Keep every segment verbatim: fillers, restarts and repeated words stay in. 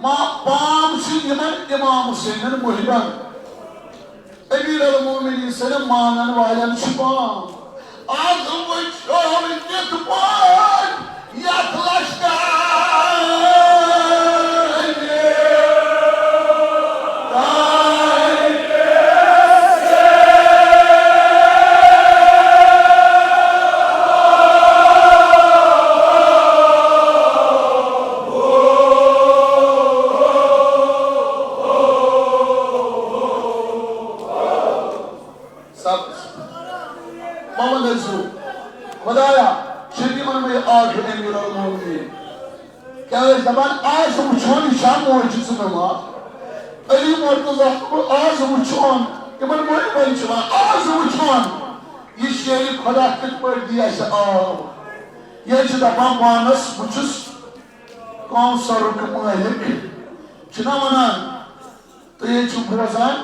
ما پام چھِ یِمن امام حسینن محبن، امیر المومنین سٕنٛدٮ۪ن مانن والٮ۪ن چھُ پام۔ از وٕچھو کِتھ پٲٹھۍ یتھ لشکر سبز۔ محمد ٲسِو۔ خدایا، چھِ تِمن مےٚ آخر امیر المومنین۔ کیٛاہ ٲسۍ دپان، آز وٕچھون یہِ چھا معجزٕ نما؟ علی مرتضیٰ، بہٕ آز وٕچھون یِمن محبن چھِ وَنان، آز وٕچھون یہِ شیرِ خدا کِتھ پٲٹھۍ دی اَسہِ آب۔ یہِ چھِ دپان پانس، بہٕ چھُس کونثرُک مٲلِک، چھُنہ وَنان؟ تُہۍ حظ چھِو بوزان،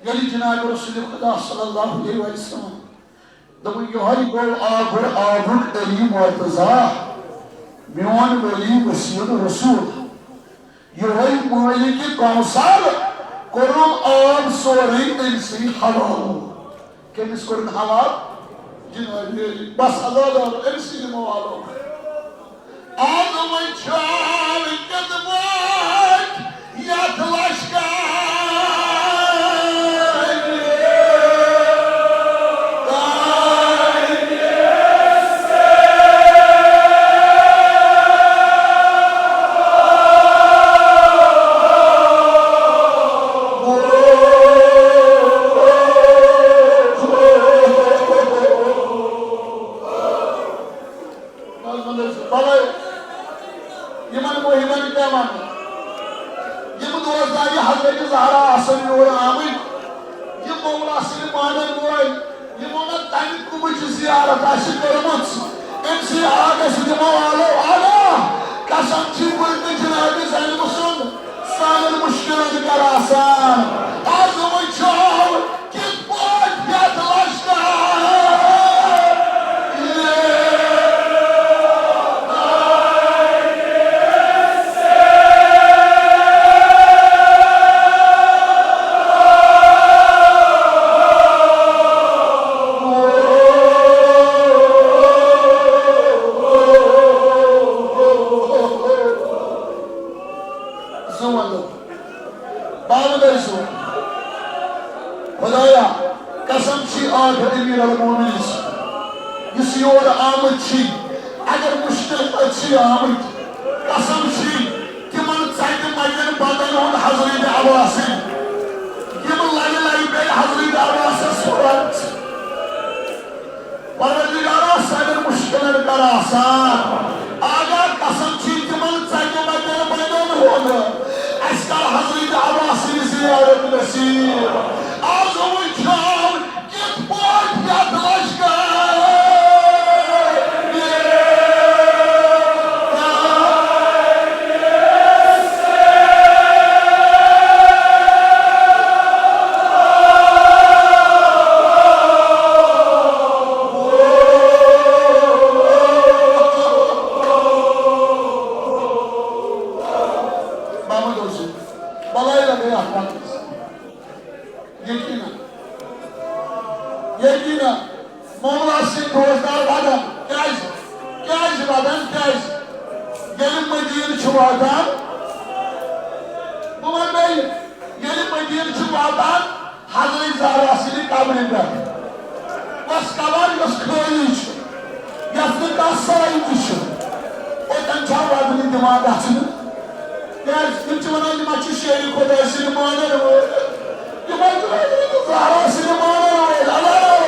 ییٚلہِ جناب رسول خدا صلی اللہ علیہ وسلم دوٚپُن، یِہوٚے گوٚو آخر آبُک علی مرتضیٰ، میون ولی وسیٖل رسول۔ یِہوٚے مٲلِکِ کوثر، کوٚرُن آب سورُے أمۍ سٕے حوالہٕ۔ کٔمِس کوٚرُن حوالہٕ؟ جناب علی۔ بس عزادارو، أمۍ سٕے دِمو آب۔ از وٕچھو کِتھ پٲٹھۍ یتھ لشکر بلے یِمن محبن کیٛاہ وَنہٕ؟ یِم دوستدار یہِ حضرت زہرا آسن یور آمٕتۍ، یِم مولا سٕنٛدِ مانن وٲلۍ، یِمو نہٕ تَمہِ کُمٕچ زیارت آسہِ کٔرمٕژ، أمۍ سٕے آگس دِمو آلو آگاہ۔ قسم چھِ بٔلکہِ جناب زینب سُنٛد، سانٮ۪ن مُشکِلن کر آسان۔ از وٕچھو کِتھ پٲٹھۍ یتھ لشکر زٕ وَنو۔ بابہٕ دٔسۍ زٕ۔ خدایا، قسم چھی آخر امیر المومنین سُنٛد، یُس یور آمٕتۍ چھی، اگر مُشکِل پٲٹھۍ چھی آمٕتۍ، قسم چھی تِمن ژَٹہِ مَتٮ۪ن بندن ہُنٛد حضرت عباسٕنۍ، یِم لَرِ لَرِ بیٚیہِ حضرت عباسس سۭتۍ۔ پروردگارا، سانٮ۪ن مُشکِلن کر آسان۔ آگاہ قسم چھی تِمن ژَٹہِ مَتٮ۪ن بندن ہُنٛد۔ اَسہِ کر حضرت عباسٕنۍ زیارت نصیب۔ از وٕچھو کِتھ پٲٹھۍ یتھ لشکر محمد اوس بلایہِ لگے اتھ وقتس۔ یقیناً، یقیناً، مولا سٕنٛدۍ دوستدار ودان۔ کیٛازِ؟ کیٛازِ ودان؟ کیٛازِ؟ ییٚلہِ مدیٖنہٕ چھُ واتان، بہٕ وَنہٕ بیٚیہِ، ییٚلہِ مدیٖنہٕ چھُ واتان، حضرت زہرا سٕنٛدِ قبرِ پٮ۪ٹھ، کۄس قبر یۄس خٲلی چھِ، یَتھ نہٕ کانٛہہ سایہِ تہِ چھُ، اوٚتَن چھا وَدنہِ دِوان گژھنہٕ؟ کیٛازِ؟ یِم چھِ وَنان، یِم ہا چھِ شیرِ خۄداے سٕنٛدِ مانَن وٲلۍ۔ یِم ہا چھِ حضرت زہرا سٕنٛدِ مانَن وٲلۍ۔ اللہ،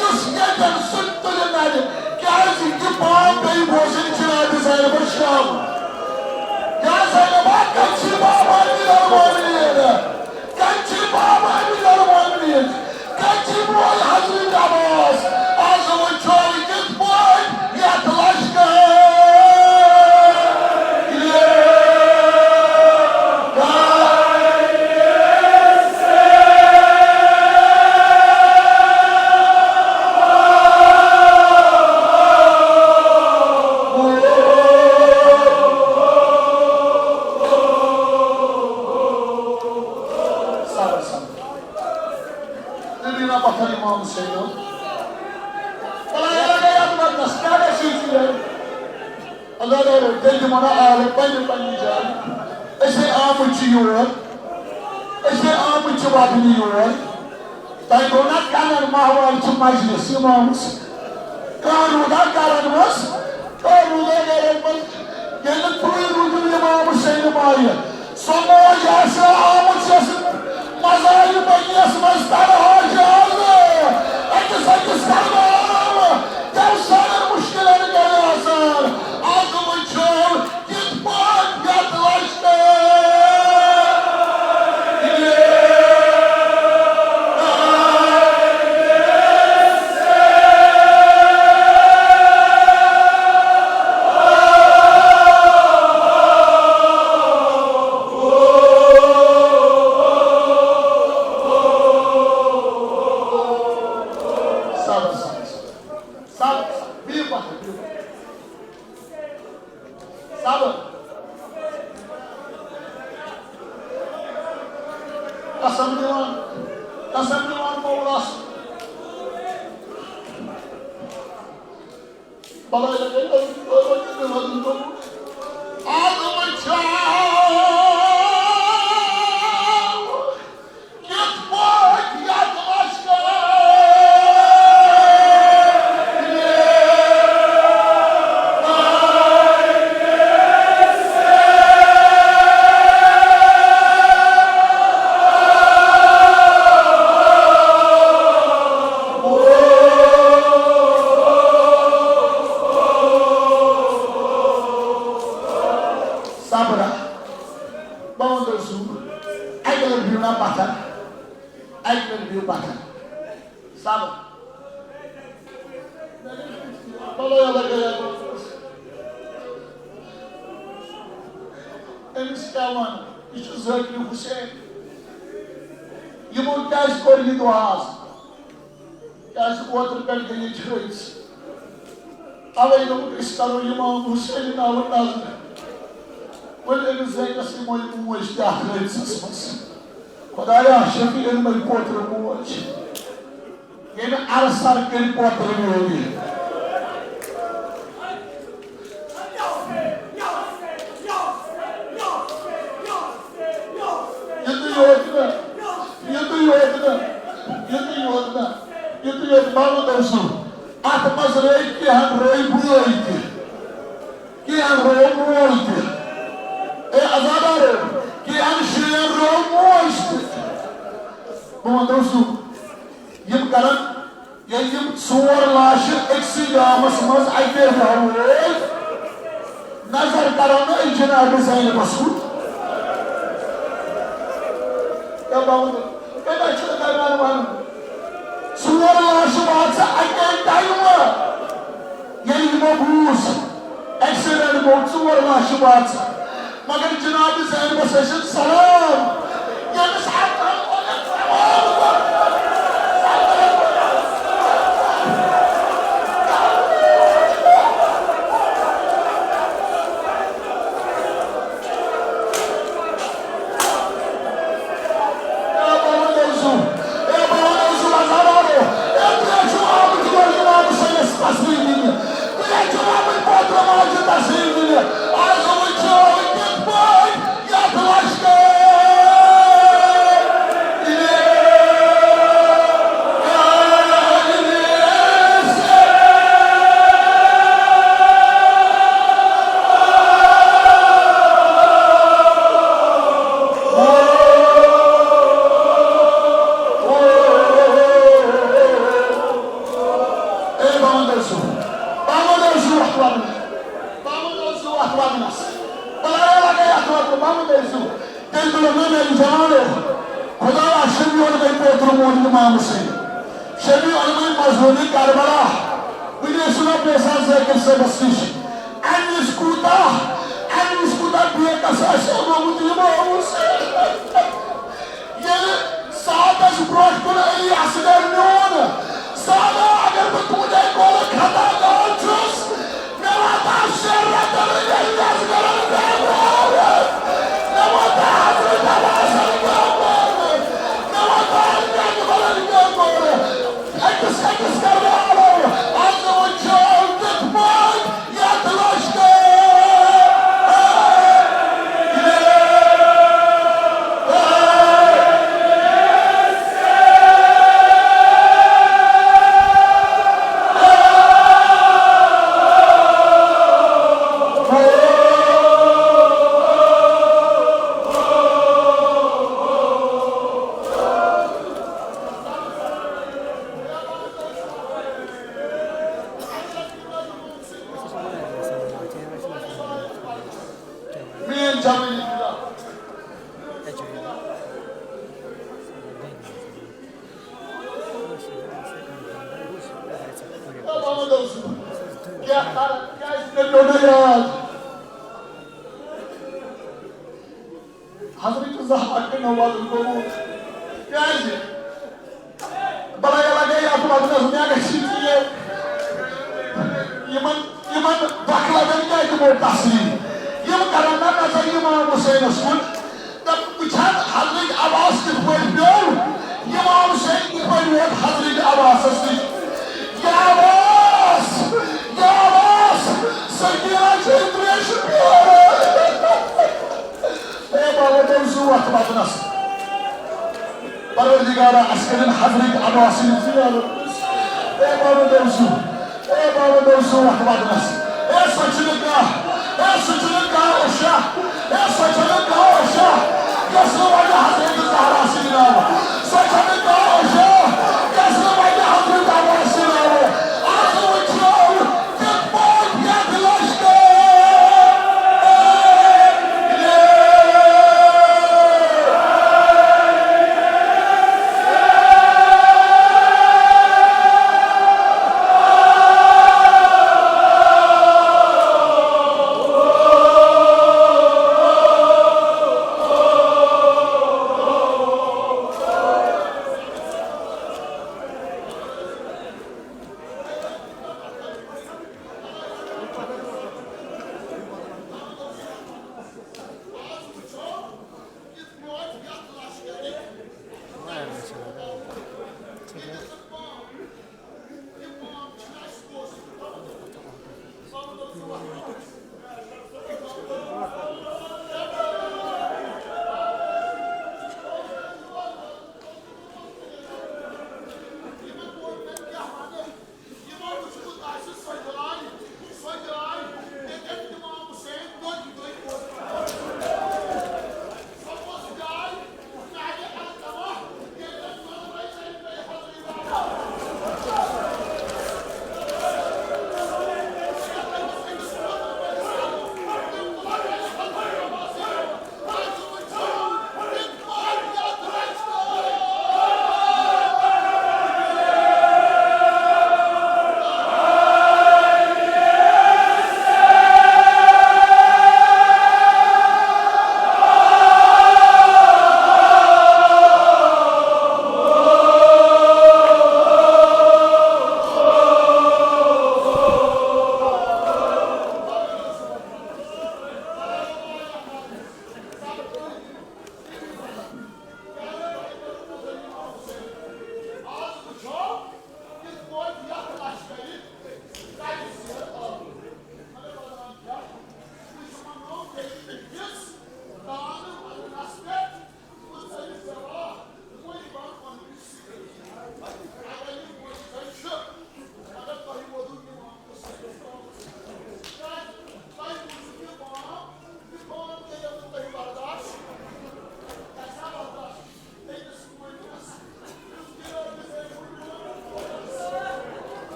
یُس ییٚتٮ۪ن سُہ تہِ تُلہِ نَرِ، کیٛازِ یہِ پام پیٚیہِ بوزٕنۍ جناب زینبَس شام۔ یا زینبا، کَتہِ چھِ بابا امیٖر المومنیٖن؟ کَتہِ چھِ بابا امیٖر المومنیٖن؟ کَتہِ چھِ بوے حضرت عباس؟ آز وٕچھو کِتھ پٲٹھۍ یَتھ لشکر بلایا لگے یتھ وننس، کیٛاہ گژھِ ژےٚ؟ اللہ تعالیٰ تیٚلہِ دِمو نا آلہٕ پننہِ پننہِ جایہِ۔ أسۍ ہے آمٕتۍ چھِ یور، أسۍ ہے آمٕتۍ چھِ وَدنہِ یور۔ تۄہہِ گوٚو نا کنن ماہوار چھُ مجلس امامس؟ کانٛہہ روٗدا کرن منٛز؟ کانٛہہ روٗدا کرن منٛز؟ ییٚلہِ تُہۍ روٗدِو امام حسین مایہِ، سۄ موج آسہِ آمٕژ یۄس مزارِ بنیَس منٛز تنہا چھِ آز۔ أکِس أکِس کرناو، کیٛاہ سانٮ۪ن مُشکِلن کرِ آسان۔ آز وٕچھو کِتھ پٲٹھۍ یتھ لشکر۔ صبر، صبر، صبر۔ صبر، صبر۔ بِہِو پَتھَر، بِہِو پَتھَر۔ صبر۔ قسم دِوان، قسم دِوان مولاہَس۔ بَلاے لَگے، آز وٕچھو۔ کِتھ پٲٹھۍ یتھ لشکر۔ صبر۔ بہٕ وَنہٕ تۄہہِ سُہ، اَکہِ لَٹہِ بِہِو نا پَتھَر۔ اَکہِ لَٹہِ بِہِو پَتھَر۔ صبر۔ بَلاے لَگے۔ أمِس کیٛاہ وَنہٕ؟ یہِ چھُ ذٲکِر حُسین۔ یِمو کیٛازِ کوٚر یہِ دُعا آز؟ کیٛازِ اوترٕ پٮ۪ٹھ گٔے ییٚتہِ حٲدثہٕ؟ اَوَے دوٚپُکھ، أسۍ کَرو اِمام حُسین ناوٕ نظر۔ وۄنۍ أمِس زَنہِ ٲس یِمو یہِ موج تہِ اَتھ حٲدثَس منٛز۔ خۄدایا، شفیع علمٕے پوترٕ موج۔ ییٚمہِ عرصر کٔرۍ پوترٕ میٛٲنۍ۔ یُتُے یوت نہٕ، یُتُے یوت نہٕ، یُتُے یوت نہٕ، یُتُے یوت محمد اوسُم۔ اَتھ منٛز رٲوۍ کینٛہَن رٲوۍ بٲے تہِ، کینٛہَن رٲو مول تہِ۔ اے عزادارو، کینٛہَن شُرٮ۪ن رٲو موج تہِ۔ بہٕ وَنہٕ اوسُم، یِم کرن، ییٚلہِ یِم ژور لاشہِ أکسٕے گامس منٛز اَکے دۄہ وٲتۍ، نظر کرو نہٕ أسۍ جناب زینبس کُن؟ کیٛاہ باوُن؟ کَتہِ چھُ تۄہہِ مےٚ وَنُن؟ ژور لاشہِ واژٕ اَکے ٹایمہٕ۔ ییٚلہِ یِمو بوٗز، ایکسیڈنٹ گوٚو، ژور لاشہِ واژٕ۔ مگر جناب زینبس ٲسِن سلام۔ ییٚمِس اکرم کوٚرُن سلام۔ اے بہٕ وَنہٕ سُہ، اے بہٕ وَنہٕ سُہ لَزارو، اے تُہۍ چھِو آمٕتۍ یور اِمام حُسینَس تسلیٖم دِنہِ۔ تُہۍ چھِو آمٕتۍ پوترٕ ماجہِ تسلیٖم دِنہِ۔ آز وٕچھو کِتھ پٲٹھۍ یَتھ لشکر۔ اے بہٕ وَنہٕ سُہ، بہٕ وَنہٕ سُہ وَتھ وَنہٕ۔ بہٕ وَنہٕ سُہ وَتھ وَنَس۔ بَلایا لَگے اَتھ وَتھ، بہٕ وَنہٕ سُہ۔ تٔمۍ دوٚپ، نہ میٛانہِ جوانو، خۄدایا، شفیع علمٕے پوترٕ موج اِمام حُسین۔ شفیع علمٕے مظلوٗمِ کربلا۔ وٕنہِ ٲسِو نا بیسان ذٲکِر صٲبَس نِش۔ اَمہِ وِزِ کوٗتاہ، اَمہِ وِزِ کوٗتاہ بے کس آسہِ اوٚنمُت اِمام حُسین۔ ییٚلہِ سعدس برونٛٹھ کُن علی اصغر نیوٗن، سعدا، اگر بہٕ تُہنٛدے قولہٕ خطا دار چھُس، مےٚ واتان شیرن تہٕ علی اصغرن کیٛاہ کوٚر؟ مےٚ واتان حضرت عباسن کیٛاہ کوٚر؟ مےٚ واتان جنگولن کیٛاہ کوٚر؟ أکِس کیٛاہ کَرٕ؟ کیٛازِ مےٚ پیوٚو نہٕ یاد؟ حضرت زہرا کٔرۍ نہٕ وعدٕ قبول۔ کیٛازِ؟ بلایا لگے یتھ وطنس مےٚ گژھِ ژیر۔ یِمن، یِمن دۄکھ لگن کیٛاہ تِمو تسلی؟ یِم کرن نا نظر امام حسینس کُن۔ دپ، وٕچھن حضرت عباس کِتھ پٲٹھۍ پیوٚو، امام حسین کِتھ پٲٹھۍ ووت حضرت عباسس نِش۔ یا عباس، یا عباس، سکینہ چھِ ترٛیشہِ پیاران۔ اے بابا، تٔمۍ سُنٛد وَتھ وَتنَس۔ پروردگارا، اَسہِ کٔرِن حضرت عباسٕنۍ زیارت۔ اے بابا، تٔمۍ سُنٛد، اے بابا، تٔمۍ سُنٛد وَتھ وَتنَس۔ اے سۄ چھِنہٕ کانٛہہ، اے سُہ چھُنہٕ کانٛہہ اوشا، اے سۄ چھَنہٕ کانٛہہ اوشا، یۄس نہٕ وَنہِ حضرت زہرا سٕنٛدِ ناوٕ۔ سۄ چھَنہٕ کانٛہہ اوشا، یۄس نہٕ وَنہِ حضرت عباس سٕنٛدِ ناوٕ۔ آز وٕچھو،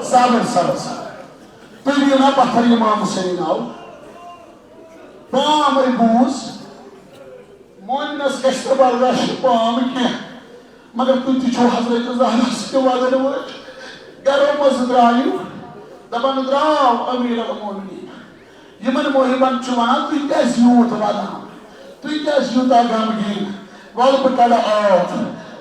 صبر، صبر، صبر۔ تُہۍ دِیِو نا پتھر امام حسین آو۔ پامے بوٗز، مومنس گژھِ نہٕ برداشت پام کینٛہہ، مگر تُہۍ تہِ چھِو حضرت زہرا سۭتۍ ودن وٲلۍ۔ گرو منٛز درٛایِو، دپان درٛاو امیر المومنین۔ یِمن محبن چھُ ونان، تُہۍ کیازِ یوٗت ودان؟ تُہۍ کیازِ یوٗتاہ غمگیٖن؟ ولہٕ بہٕ کڑٕ آب۔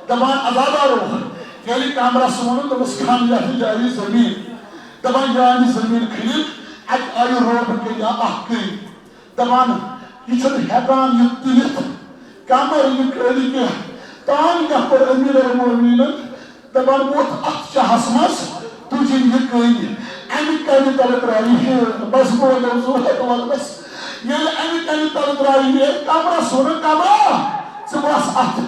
دپان عزادارو، ییٚلہِ کمرس ووٚنُن، دوٚپُس، کھن یتھ جایہِ زٔمیٖن۔ دپان، یہِ آیہِ زٔمیٖن کھٔنِتھ، اتہِ آیہِ روبہٕ کٔنۍ اکھ کٔنۍ۔ دپان، یہِ چھُنہٕ ہٮ۪کان یہِ تُلِتھ، کمر یہِ کٔنۍ کینٛہہ۔ تانۍ کیٛاہ کوٚر امیر المومنینن؟ دپان ووٚتھ اتھ شاہس منٛز تُجِن یہِ کٔنۍ۔ امہِ کنہِ تلہٕ درٛایہِ ہیرن۔ بس بہٕ ونو زٕ ہتھ ونس۔ ییٚلہِ امہِ کنہِ تلہٕ درٛایہِ ہیر، کمرس ووٚنُن، کمرا، ژٕ وس اتھ۔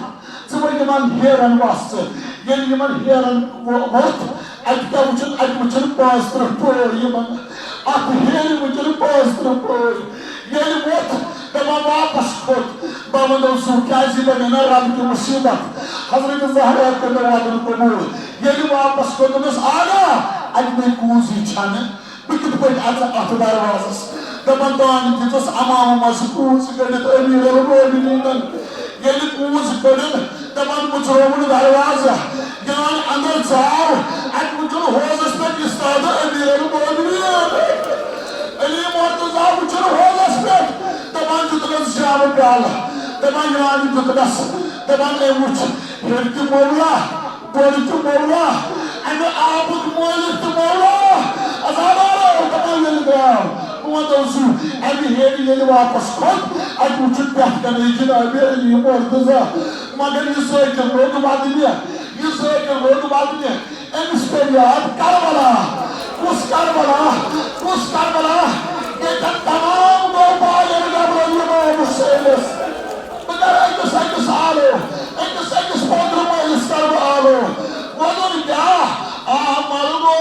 ژٕ وۄنۍ یِمن ہیرن وس ژٕ۔ ییٚلہِ یِمن ہیرن وو-، ووٚتھ، اتہِ کیٛاہ وٕچھُن؟ اتہِ وٕچھُن پانٛژترٕٛہ پٲے یِمن۔ اتھ ہیرِ وٕچھُن پانٛژترٕٛہ پٲے۔ ییٚلہِ ووٚتھ، دپان واپس کھوٚت۔ بہٕ ونو سُہ کیٛازِ بنے نا رب تہِ مصیبت۔ حضرت زہرا کوٚر مےٚ وعدُن قبول۔ ییٚلہِ واپس کھوٚت، دوٚپمس، آغا، اتہِ نے کوٗزی چھنہٕ۔ بہٕ کِتھ پٲٹھۍ اژٕ اتھ دروازس؟ دپان، تانۍ دِژٕس امامہٕ منٛزٕ کوٗز کٔڑِتھ امیر المومنینن۔ ییٚلہِ کوٗز کٔڑٕن، دپان، مُژرووُن دروازٕ۔ ییٚلہِ وۄنۍ اندر ژاو، اتہِ وُچھُن حوضس پٮ۪ٹھ استادٕ امیر المومنین علی مرتضی وُچھُن حوضس پٮ۪ٹھ۔ دپان، دیُتنس جامہٕ پیالہٕ۔ دپان، یہِ وۄنۍ دیُتنس۔ دپان، أمۍ وُچھ ہیٚرِ تہِ مولا، بۄنہٕ تہِ مولا، امہِ آبُک مٲلِک تہِ مولا۔ عذاب آلو، دپان ییٚلہِ درٛاو، بہٕ وَنو سُہ، امہِ ہیٚرِ ییٚلہِ واپس کھوٚت، اتہِ وُچھُن پٮ۪ٹھ کنے جناب علی مرتضی۔ مگر یہِ ذٲکِر روٚٹ ودنہِ، یہِ ذٲکِر روٚٹ ودنہِ۔ أمِس پیٚیہِ یاد کربلا۔ کُس کربلا؟ کُس کربلا؟ ییٚتٮ۪ن تمام گوٚو بالغ گبرو امام حسینس۔ بہٕ کرٕ أکِس أکِس آلو، أکِس أکِس پوترٕ مٲلِس کرٕ بہٕ آلو۔ وَنُن کیٛاہ؟ آ، مَرگو۔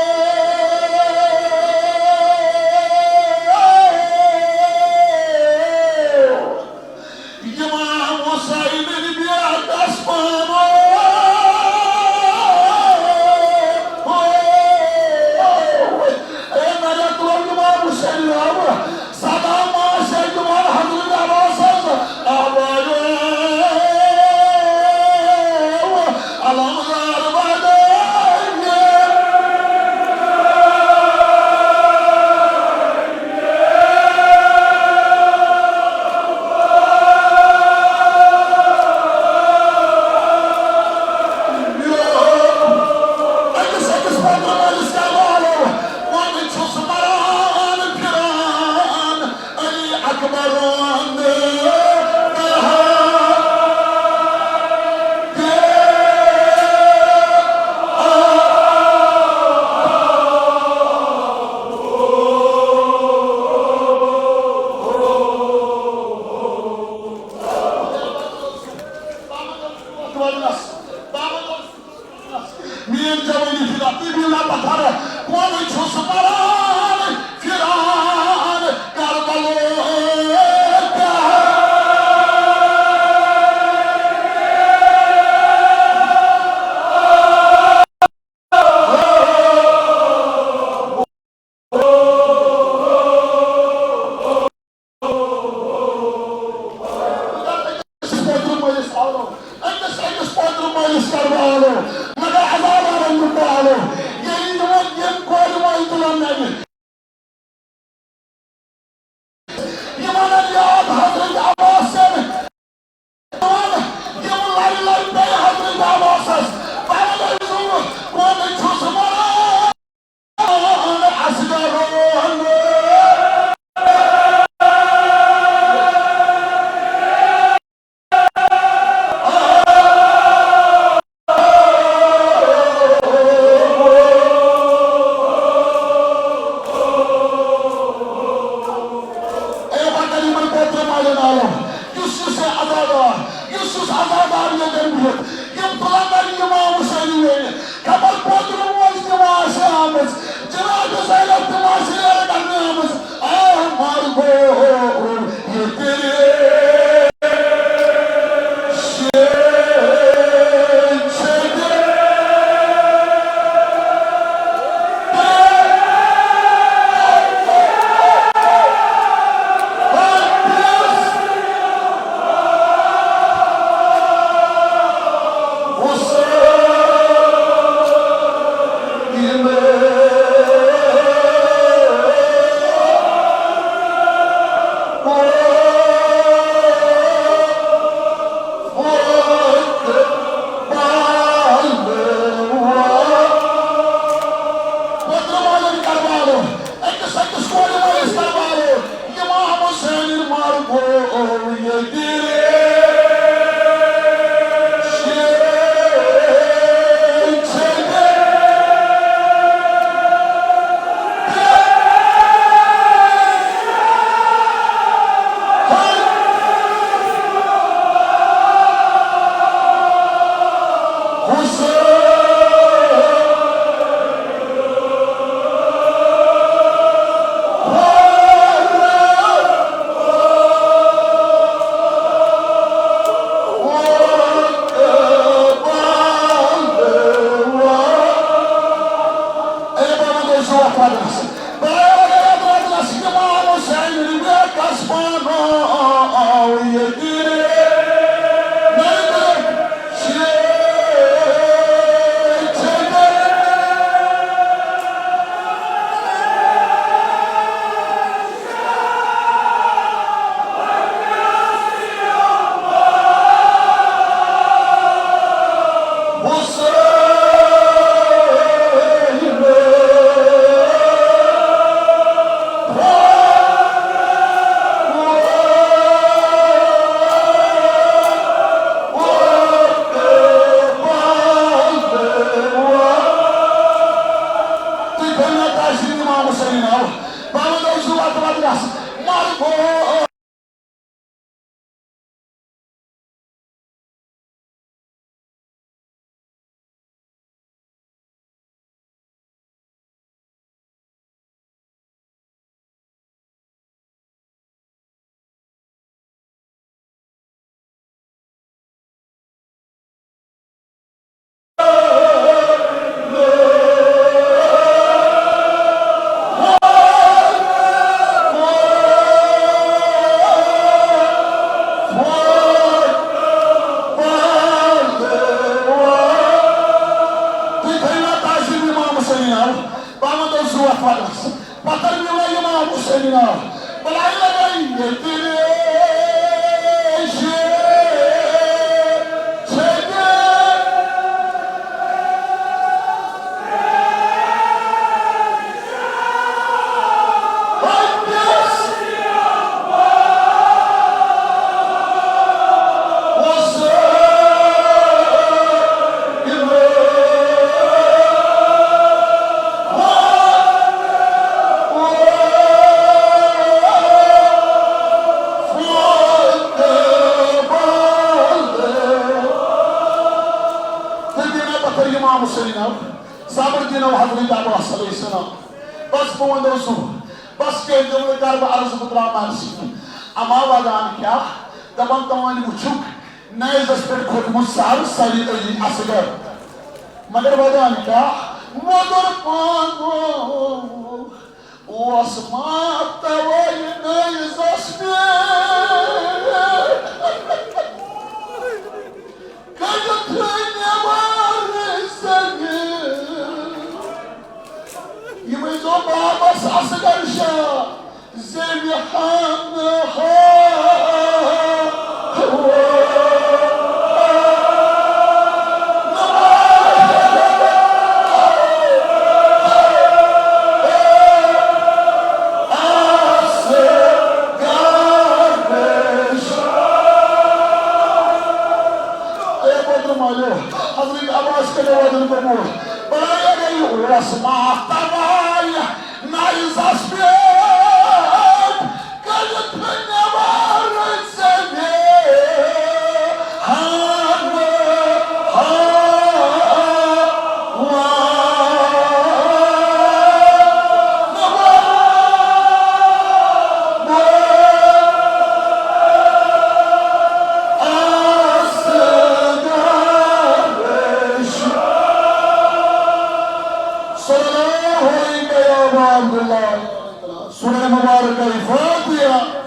امام حسین بی آکاش پانو۔ اے میرے دوست، امام حسین آو۔ صدا ما سے جوان حضرت عباس از آبایو۔ علمدار بادے۔ أکِس أکِس پتہٕ مٲلِس کیٛاہ والو؟ وۄنۍ چھُس مران پھران علی اکبرُن۔ میٲنۍ جوٲنی فدا، تُہۍ بِہِو نا پتھر۔ وۄنۍ چھُس مران پھران کربلو۔ أکِس پوترٕ مٲلِس آلو، أکِس أکِس پوترٕ مٲلِس کرٕ بہٕ آلو، مگر عذابارن دیُت بہٕ آلو۔ ییٚلہِ یِمن یِم کورِ مٲلۍ تُلن نَنہِ، یِمن یاد حضرت عباس سٕنٛدۍ یِم لَرِ لَرِ پیٚیہِ حضرت عباسس، پَرن زُو، وۄنۍ چھُس مران اصغرون۔ اے بہٕ کرٕ یِمن پوترٕ مالٮ۪ن عالم، یُس یُس یہِ عزادار، یُس یُس عزادار ییٚتٮ۪ن بِہِتھ، یِم تُلن وۄنۍ امام حسینی ویرِ، خبر پوترٕ موج تہِ ما آسہِ آمٕژ، جناب زینب تہِ ما آسہِ یورٕ کرنہِ آمٕژ۔ آ، مر گو یہ تیرے حسینو، صبر دینو حضرت عباس علیہ السلام۔ بس بہٕ وَنو سُہ، بس کینٛہہ جملہٕ کَرٕ بہٕ عرض، بہٕ ترٛاوٕ مرثی۔ اما ودان کیٛاہ؟ دَپان تام وۄنۍ وٕچھُکھ نیزَس پٮ۪ٹھ کھوٚتمُت سر سید علی اصغر۔ مگر ودان کیٛاہ؟ وۄدُر پانہٕ اوس ما توے نیزَس پٮ۪ٹھ۔ کٔڑِتھ نٮ۪بر زنہِ۔ یہِ ؤنۍزیو بابس اصغر شاہ، زنہِ ہن ہا۔ اے بدر مالیو، حضرت عباس کٔرِو وۄدُن قبول۔ بلایہ گٔے اوس ما تباہ، نایزس پٮ۪ٹھ کٔرِتھ نٮ۪بر زنہِ۔ ہن ہا۔ صلی اللہ علیہ یا ابا عبداللہ۔ سورہ مبارکہ فاتحہ۔